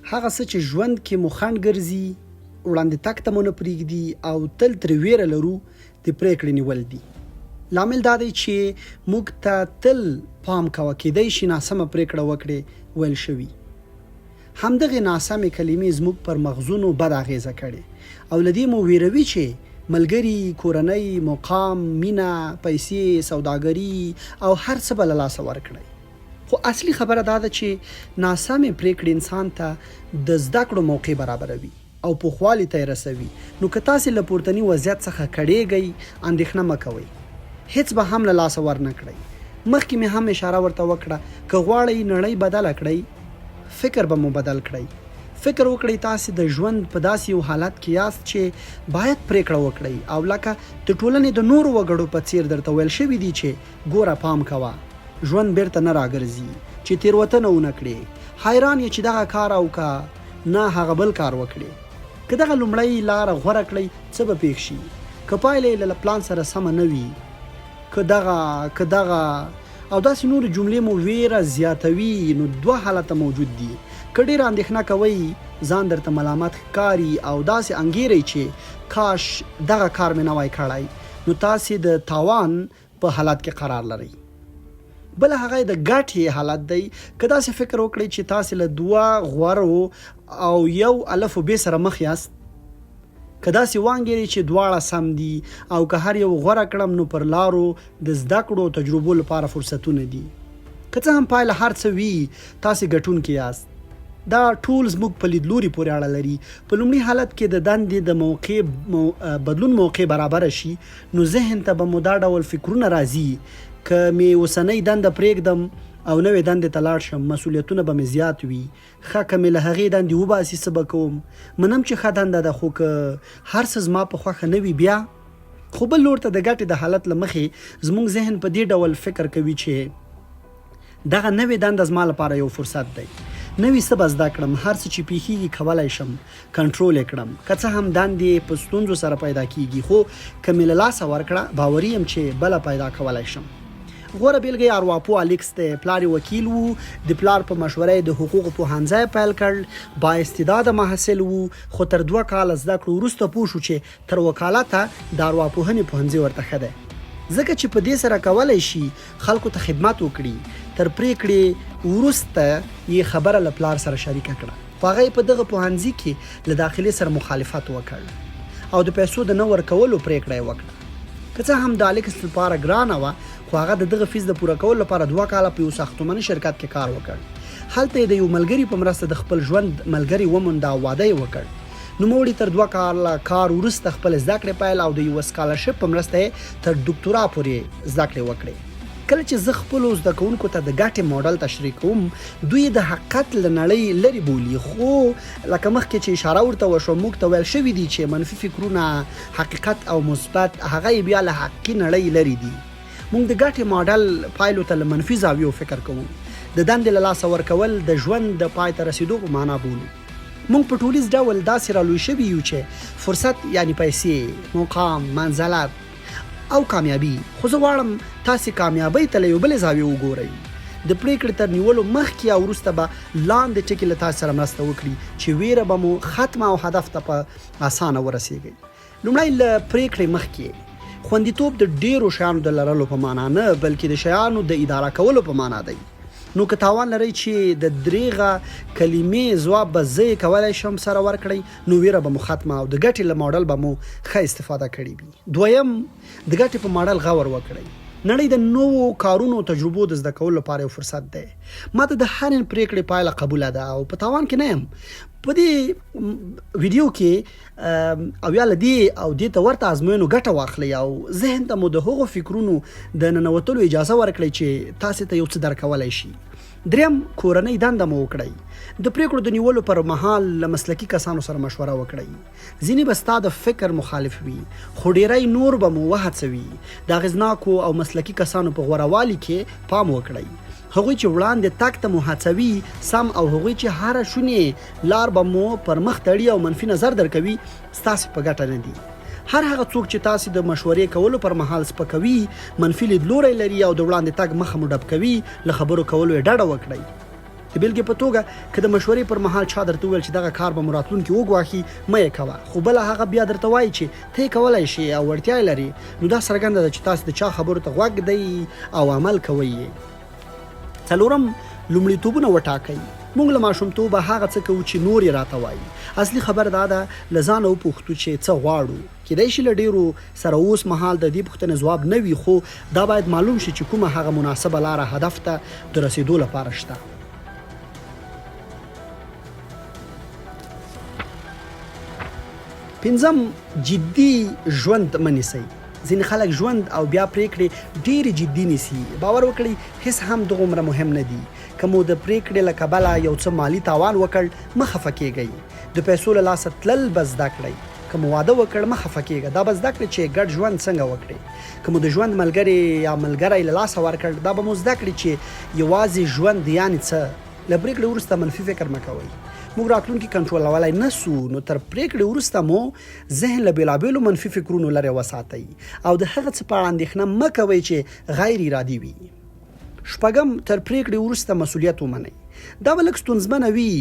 هغه څه چې ژوند کې مو خنډ ګرځي، وړاندې تګ ته مو نه پرېږدي او تل ترې وېره لرو، د پرېکړې نیول دي. لامل دا دی چې موږ ته تل پام کوه، کېدای شي ناسمه پرېکړه وکړې ویل شوي. همدغې ناسمې کلمې زموږ پر مغزونو بده اغېزه کړې او له دې مو وېروي چې ملګري، کورنۍ، مقام، مینه، پیسې، سوداګري او هر څه به له لاسه ورکړئ. خو اصلي خبره دا ده چې ناسمې پرېکړې انسان ته د زده کړو موقع برابروي او پوخوالي ته یې رسوي، نو که تاسې له پورتني وضعیت څخه کړېږئ، اندېښنه مه کوئ. هېڅ به هم له لاسه ور نه کړئ. مخکې مې هم اشاره ورته وکړه، که غواړئ نړۍ بدله کړئ، فکر به مو بدل کړئ. فکر وکړئ تاسې د ژوند په داسې یو حالت کې یاست چې باید پرېکړه وکړئ او لکه د ټولنې د نورو وګړو په څېر درته ویل شوي دي چې ګوره پام کوه! ژوند بېرته نه راګرځي چې تېروتنه ونه کړې. حیران یې چې دغه کار او که نه هغه بل کار وکړې. که دغه لومړۍ لاره غوره کړئ څه به پېښ شي؟ که پایله یې له پلان سره سمه نه وي؟ که دغه، که دغه او داسې نورې جملې مو وېره زیاتوي نو دوه حالته موجود دي، که ډېره اندېښنه کوئ، ځان درته ملامت ښکاري او داسې انګېرئ چې کاش دغه کار مې نه وای کړی نو تاسې د تاوان په حالت کې قرار لرئ. بل هغه د ګټې حالت دی، که داسې فکر وکړئ چې تاسې له دوه غورو او یو الف و بې سره مخ یاست، که داسې وانګېرئ چې دواړه سم دي او که هر یو غوره کړم نو پر لارو د زده کړو او تجربو لپاره فرصتونه دي. که څه هم پایله هر څه وي، تاسې ګټونکي یاست. دا ټول زموږ په لیدلوري پورې اړه لري. په لومړي حالت کې د دندې د موقع بدلون موقع برابره شي نو ذهن ته به مو دا ډول فکرونه راځي، که مې اوسنۍ دنده پرېږدم او نوې دندې ته لاړ شم، مسؤلیتونه به مې زیات وي. ښه که مې له هغې دندې وباسي څه به کوم؟ منم چې ښه دنده ده خو که هر څه زما په خوښه نه وي بیا؟ خو بل لور ته د ګټې د حالت له مخې زموږ ذهن په دې ډول فکر کوي چې دغه نوې دنده زما لپاره یو فرصت دی. نوي څه به زده کړم، هر څه چې پېښېږي کولای شم کنټرول یې کړم. که څه هم دندې په ستونزو سره پیدا کېږي خو که مې له لاسه ورکړه باوري یم چې بله پیدا کولای شم. غوره بېلګه یې ارواپوه الیکس دی. پلار یې وکیل و، د پلار په مشوره یې د حقوقو پوهنځی پیل کړ، با استعداده محصل و، خو تر دوه کاله زده کړو وروسته پوه شو چې تر وکالته د ارواپوهنې پوهنځی ورته ښه دی، ځکه چې په دې سره کولای شي خلکو ته خدمت وکړي. تر پرېکړې وروسته یې خبره له پلار سره شریکه کړه، خو هغه یې په دغه پوهنځي کې له داخلې سره مخالفت وکړ او د پیسو د نه ورکولو پرېکړه یې وکړه. که څه هم د الکس لپاره ګرانه وه، خو هغه د دغه فیس د پوره کولو لپاره دوه کاله په یو ساختماني شرکت کې کار وکړ. هلته یې د یو ملګري په مرسته د خپل ژوند ملګرې ومونده او واده یې وکړ. نوموړي تر دوه کاله کار وروسته خپلې زده کړې پیل او د یوه سکالرشپ په مرسته یې تر دوکتورا پورې زده کړې وکړې. کله چې زه خپلو زده کوونکو ته د ګټې موډل تشریح کوم، دوی یې د حقیقت له نړۍ لرې بولي، خو لکه مخکې چې اشاره ورته وشوه، موږ ته ویل شوي دي چې منفي فکرونه حقیقت او مثبت هغه یې بیا له حقیقي نړۍ لرې دي. موږ د ګټې ماډل پایلو ته له منفي زاویو فکر کوو، د دندې له لاسه ورکول د ژوند د پای ته رسېدو په معنا بولو. موږ په ټولیز ډول داسې را لوی شوي یو چې فرصت یعنی پیسې، مقام، منزلت او کامیابي. خو زه غواړم تاسې کامیابۍ ته له یو بلې زاویې وګورئ. د پرېکړې تر نیولو مخکې او وروسته به لاندې ټکي له تاسې سره مرسته وکړي چې وېره به مو ختمه او هدف ته په اسانه ورسېږئ. لومړی، له پرېکړې مخکې خوندیتوب د ډېرو شیانو د لرلو په معنا نه، بلکې د شیانو د اداره کولو په معنا دی. نو که تاوان لرئ چې د درېغه کلمې ځواب به زه یې کولای شم سره ورکړئ، نو ویره به مو ختمه او د ګټې له ماډل به مو ښه استفاده کړې وي. دویم، د ګټې په ماډل غور وکړئ. نړۍ د نوو کارونو او تجربو د زده کولو لپاره یو فرصت دی. ماته د هرې پرېکړې پایله قبوله ده او په تاوان کې نه یم. په دې ویډیو کې او یا له دې او دې ته ورته ازموینو ګټه واخلئ او ذهن ته مو د هغو فکرونو د ننوتلو اجازه ورکړئ چې تاسې ته یو څه درکولای شي. دریم، کورنۍ دنده مو وکړئ. د پریکړو د نیولو پر مهال له مسلکي کسانو سره مشوره وکړئ. ځینې به ستا د فکر مخالف وي، خو ډیری نور به مو وهڅوي. د اغیزناکو او مسلکي کسانو په غوره والي کې پام وکړئ. هغوی چې وړاندې تګ ته مو هڅوي سم او هغوی چې هره شونې لار به مو پر مخ تړي او منفي نظر درکوي ستاسې په ګټه نه دي. هر هغه څوک چې تاسې د مشورې کولو پر مهال سپکوي، منفي لیدلوری لري او د وړاندې تګ مخه مو ډب کوي، له خبرو کولو یې ډډه وکړئ. د بېلګې په توګه، که د مشورې پر مهال چا درته وویل چې دغه کار به مو راتلونکې وګواښي، مه یې کوه، خو بله هغه بیا درته وايي چې ته یې کولای شې او وړتیا یې لرې، نو دا څرګنده ده چې تاسې د چا خبرو ته غوږ ږدئ او عمل کوئ یې. څلورم، لومړیتوبونه وټاکئ. موږ له ماشومتوبه هغه څه کوو چې نور یې راته وايي. اصلي خبره دا ده له ځانه وپوښتو چې څه غواړو؟ کېدای شي له ډېرو سره اوس مهال د دې پوښتنې ځواب نه وي، خو دا باید معلوم شي چې کومه هغه مناسبه لاره هدف ته د رسېدو لپاره شته. پنځم، جدي ژوند مه نیسئ. ځینې خلک ژوند او بیا پرېکړې ډېرې جدي نیسي. باور وکړئ، هېڅ هم دغومره مهم نه دي. که مو د پرېکړې له کبله یو څه مالي تاوان وکړ، مه خفه کېږئ. د پیسو له لاسه تلل به زده کړئ. که مو واده وکړ، مه خفه کېږه، دا به زده کړې چې ګډ ژوند څنګه وکړې. که مو د ژوند ملګرې یا ملګری له لاسه ورکړ، دا به مو زده کړي چې یوازې ژوند یعنې څه. له پرېکړې وروسته منفي فکر مه کوئ. موږ راتلونکي کنټرولولای نه شو، نو تر پرېکړې وروسته مو ذهن له بېلابېلو منفي فکرونو لرې وساتئ او د هغه څه په اړه اندېښنه مه کوئ چې غیر ارادي وي. شپږم، تر پرېکړې وروسته مسؤلیت ومنئ. دا به لږ ستونزمنه وي.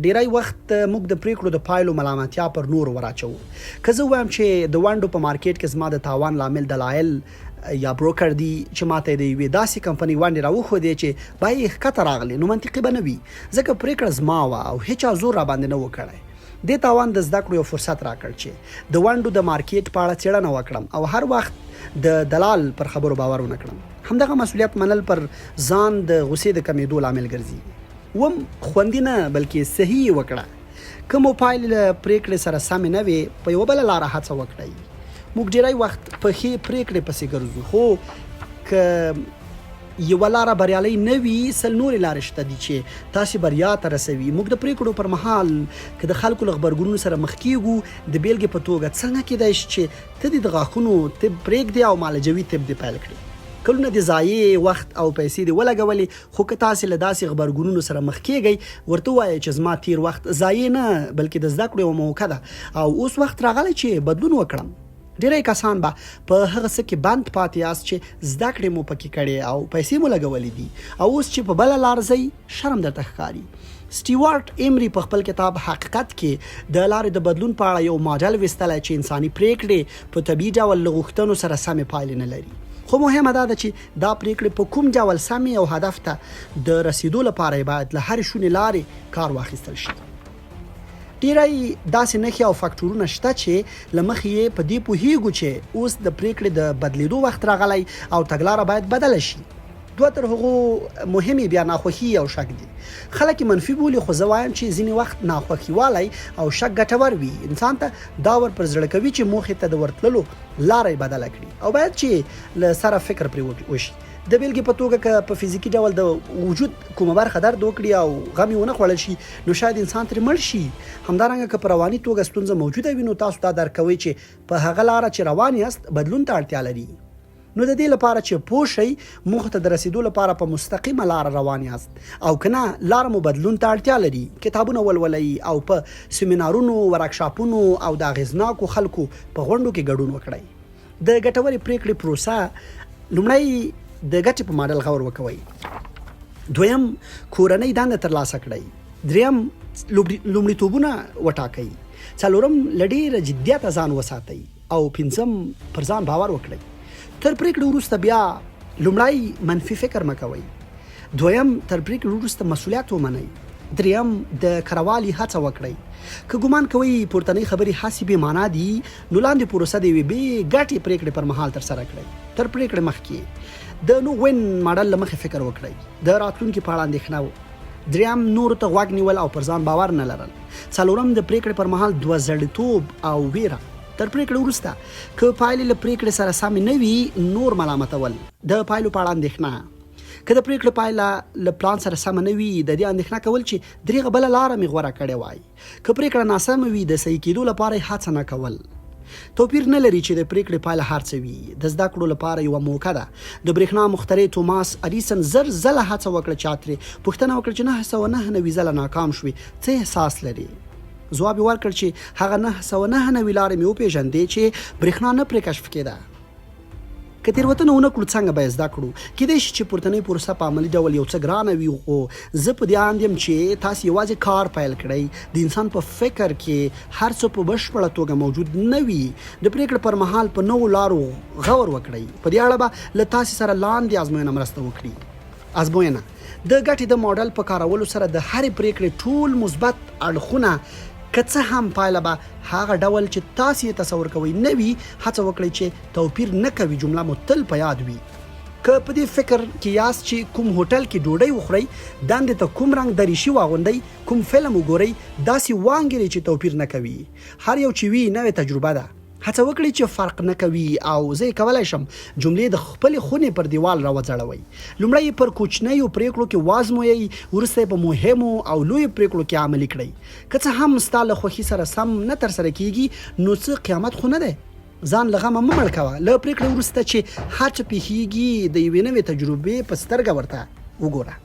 ډېری وخت موږ د پرېکړو د پایلو ملامتیا پر نورو وراچوو. که زه ووایم چې د ونډو په مارکېټ کې زما د تاوان لامل دلایل یا بروکر دي چې ماته یې د یوې داسې کمپنۍ ونډې راوښودې چې بیې یې ښکته راغلې، نو منطقي به نه وي، ځکه پرېکړه زما وه او هېچا زور راباندې نه و کړی. دې تاوان د زده کړو یو فرصت راکړ چې د ونډو د مارکېټ په اړه څېړنه وکړم او هر وخت د دلال پر خبرو باور ونه کړم. همدغه مسؤلیت منل پر ځان د غوسې د کمېدو لامل ګرځي. اووم، خوندي نه بلکې صحیح یې وکړه. که مو پایلې له پرېکړې سره سمې نه وې، په یوه بله لاره هڅه وکړئ. موږ ډېری وخت په ښې پرېکړې پسې ګرځو، خو که یوه لاره بریالۍ نه وي، 100 نورې لارې شته دي چې تاسې بریا ته رسوي. موږ د پرېکړو پر مهال که د خلکو له غبرګونونو سره مخ کېږو، د بېلګې په توګه، څنګه کېدای شي چې ته دې د غاښونو طب پرېږدې او معالجوي طب دې پیل کړې؟ کلونه دې ضایع، وخت او پیسې دې ولګولې، خو که تاسې له داسې غبرګونونو سره مخ کېږئ، ورته ووایئ چې زما تېر وخت ضایع نه، بلکې د زده کړو یوه موقع ده او اوس وخت راغلی چې بدلون وکړم. ډېری کسان به په هغه څه کې بند پاتې یاست چې زده کړې مو پکې کړې او پیسې مو لګولې دي او اوس چې په بله لار ځئ، شرم درته ښکاري. سټیوارټ ایمري په خپل کتاب حقیقت کې د لارې د بدلون په اړه یو ماډل ویستلی چې انساني پرېکړې په طبیعي ډول له غوښتنو سره سمې پایلې نه لري. خو مهمه دا ده چې دا پرېکړې په کوم ډول سمې او هدف ته د رسېدو لپاره یې باید له هرې شونې لارې کار واخیستل شي. ډېری داسې نښې او فاکټورونه شته چې له مخې یې په دې پوهېږو چې اوس د پرېکړې د بدلېدو وخت راغلی او تګلاره باید بدله شي. دوه تر هغو مهمې بیا ناخوښي او شک دي. خلک یې منفي بولي خو زه وایم چې ځینې وخت ناخوښیوالی او شک ګټور وي، انسان ته دا ور پر زړه کوي چې موخې ته د ورتللو لاره یې بدله کړي او باید چې له سره فکر پرې وشي. د بېلګې په توګه که په فزیکي ډول د وجود کومه برخه درد وکړي او غم یې ونه خوړل شي نو شاید انسان ترې مړ شي. همدارنګه که په رواني توګه ستونزه موجوده وي نو تاسو دا درک کوئ چې په هغه لاره چې روان یاست بدلون ته اړتیا لري. نو د دې لپاره چې پوه شئ موخو ته د رسېدو لپاره په مستقیمه لاره روان یاست او که نه لاره مو بدلون ته اړتیا لري، کتابونه ولولئ او په سیمینارونو، ورکشاپونو او د اغېزناکو خلکو په غونډو کې ګډون وکړئ. د ګټورې پرېکړې پروسه لومړی د ګټې په ماډل غور وکوئ، دویم کورنۍ دنده ترلاسه کړئ، دریم لومړیتوبونه وټاکئ، څلورم له ډېره جدیته ځان وساتئ او پنځم پر ځان باور وکړئ. تر پرېکړې وروسته بیا لومړی منفي فکر مه کوئ، دویم، تر پرېکړې وروسته مسؤلیت ومنئ. درېیم، د کروالي هڅه وکړئ. که ګومان کوئ پورتنۍ خبرې هسې بې معنا دي، نو لاندې پروسه د یوې بې ګټې پرېکړې پر مهال ترسره کړئ. تر پرېکړې مخکې د نو وین ماډل له مخې فکر وکړئ. د راتلونکي په اړه اندېښنه. درېیم، نورو ته غوږ نیول او پر ځان باور نه لرل. څلورم، د پرېکړې پر مهال دوه زړیتوب او وېره. تر پرېکړې وروسته که پایلې له پرېکړې سره سمې نه وي، نور ملامتول. د پایلو په اړه اندېښنه. که د پرېکړې پایله له پلان سره سمه نه وي، د دې اندېښنه کول چې درېغه بله لاره مې غوره کړې وای. که پرېکړه ناسمه وي، د صحیح کېدو لپاره یې هڅه نه کول. توپیر نه لري چې د پرېکړې پایله هر څه وي، د زده کړو لپاره یوه موکه ده. د برېښنا مخترع توماس اډیسن زر ځله هڅه وکړه، چا ترې پوښتنه وکړه چې 999 ځله ناکام شوې، څه احساس لرې؟ ځواب یې ورکړ چې هغه 999 لارې مې وپېژندې چې برېښنا نه پرې کشف کېده. که تېروتنه ونه کړو، څنګه به یې زده کړو؟ کېدای شي چې پورتنۍ پروسه په عملي ډول یو څه ګرانه وي، خو زه په دې اند یم چې تاسې یوازې کار پیل کړئ. د انسان په فکر کې هر څه په بشپړه توګه موجود نه وي. د پرېکړې پر مهال په نوو لارو غور وکړئ. په دې اړه به له تاسې سره لاندې ازموینه مرسته وکړي. ازموینه، د ګټې د ماډل په کارولو سره د هرې پرېکړې ټول مثبت اړخونه که څه هم پایله به هغه ډول چې تاسې یې تصور کوئ نه وي، هڅه وکړئ چې توپیر نه کوي جمله مو تل په یاد وي. که په دې فکر کې یاست چې کوم هوټل کې ډوډۍ وخورئ، دندې ته کوم رنګ دریشي واغوندئ، کوم فلم وګورئ، داسې وانګیرئ چې توپیر نه کوي. هر یو چې وي نوې تجربه ده. هڅه وکړئ چې فرق نه کوي او زه یې کولای شم جملې د خپلې خونې پر دیوال راوځړوئ. لومړی یې پر کوچنیو پرېکړو کې وازمویئ، وروسته یې په مهمو او لویو پرېکړو کې عملي کړئ. که څه هم ستا له خوښي سره سم نه ترسره کېږي، نو څه قیامت خو نه دی. ځان له غمه مه مړ کوه. له پرېکړې وروسته چې هر څه پېښېږي، د یوې نوې تجربې په سترګه ورته وګوره.